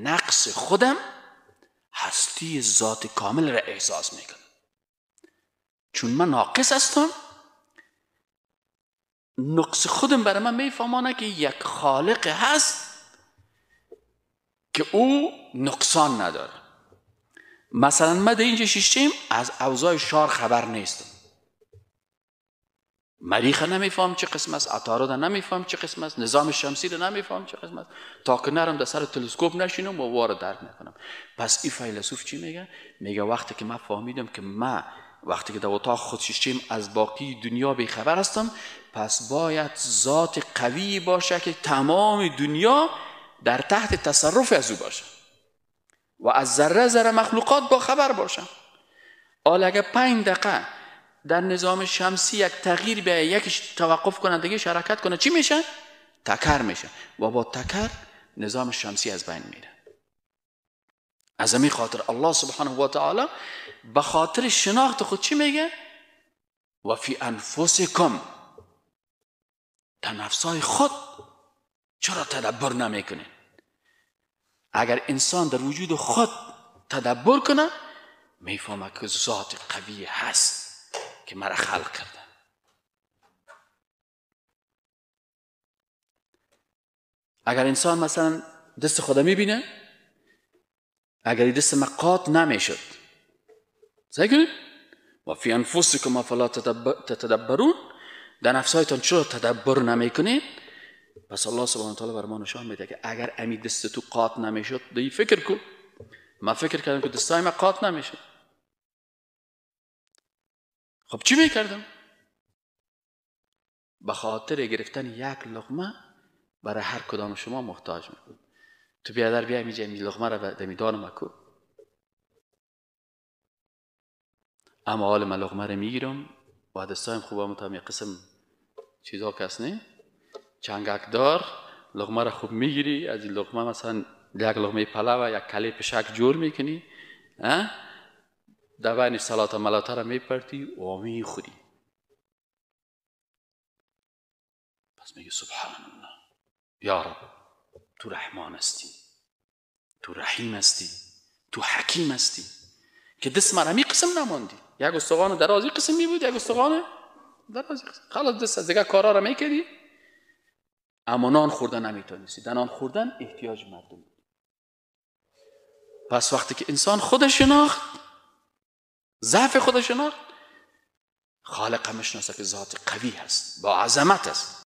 نقص خودم هستی ذات کامل را احساس میکنم. چون من ناقص هستم، نقص خودم برای من میفهمانه که یک خالق هست که او نقصان نداره. مثلا من در اینجا شیشتیم از اوضاع شار خبر نیستم، مریخ نمیفهم چه قسم است، عطارد نمیفهم چه قسم است، نظام شمسی رو نمیفهم چه قسم است، تا که نرم در سر تلسکوپ نشینم و وارد درک نکنم. پس این فیلسوف چی میگه؟ میگه وقتی که من فهمیدم که من وقتی که در اتاق خود شیشتیم از باقی دنیا بیخبر هستم، پس باید ذات قوی باشه که تمام دنیا در تحت تصرف از او باشه و از ذره ذره مخلوقات با خبر باشم. حالا اگه 5 دقیقه در نظام شمسی یک تغییر به یکیش توقف کنه، دیگه حرکت کنه، چی میشه؟ تکر میشه و با تکر نظام شمسی از بین میره. از همین خاطر الله سبحانه و تعالی به خاطر شناخت خود چی میگه؟ و فی انفسکم، در نفسای خود چرا تدبر نمیکنه؟ اگر انسان در وجود خود تدبر کنه میفهمه که ذات قوی هست که مرا خلق کرده. اگر انسان مثلا دست خدا میبینه، اگر دست ما قاط نمیشد، صحیح کنید؟ و فی انفسکم افلا تتدبرون، در نفسایتان چرا تدبر نمیکنید؟ پس الله سبحانه و تعالی بر ما نشان میده که اگر امی دست تو قاط نمیشد، دی فکر کن. من فکر کردم که دستای ما قاط نمیشد، خب چی میکردم؟ به خاطر گرفتن یک لقمه برای هر کدام شما محتاج میکنم. تو بیادر بیا میجه می لقمه را به دمیدان مکو، اما حال من لقمه را میگیرم و دستایم خوبه متهم یک قسم چیزا کس نه چنگک دار لقمه را خوب میگیری، از این لقمه مثلا یک لقمه پلو و یک کله پشک جور میکنی، در بین سلاطه ملاطه را میپرتی و میخوری. پس میگه سبحان الله، یا رب تو رحمان هستی، تو رحیم هستی، تو حکیم هستی که دست مرا می قسم نماندی. یک استخوان درازی قسم می بود، یک استخوان درازی قسم، خلاص دست از دیگه کارا را میکردی، اما نان خوردن نمیتونستی. در نان خوردن احتیاج مردم بود. پس وقتی که انسان خودش شناخت، ضعف خودش شناخت، خالق هم شناسه که ذات قوی هست، با عظمت است.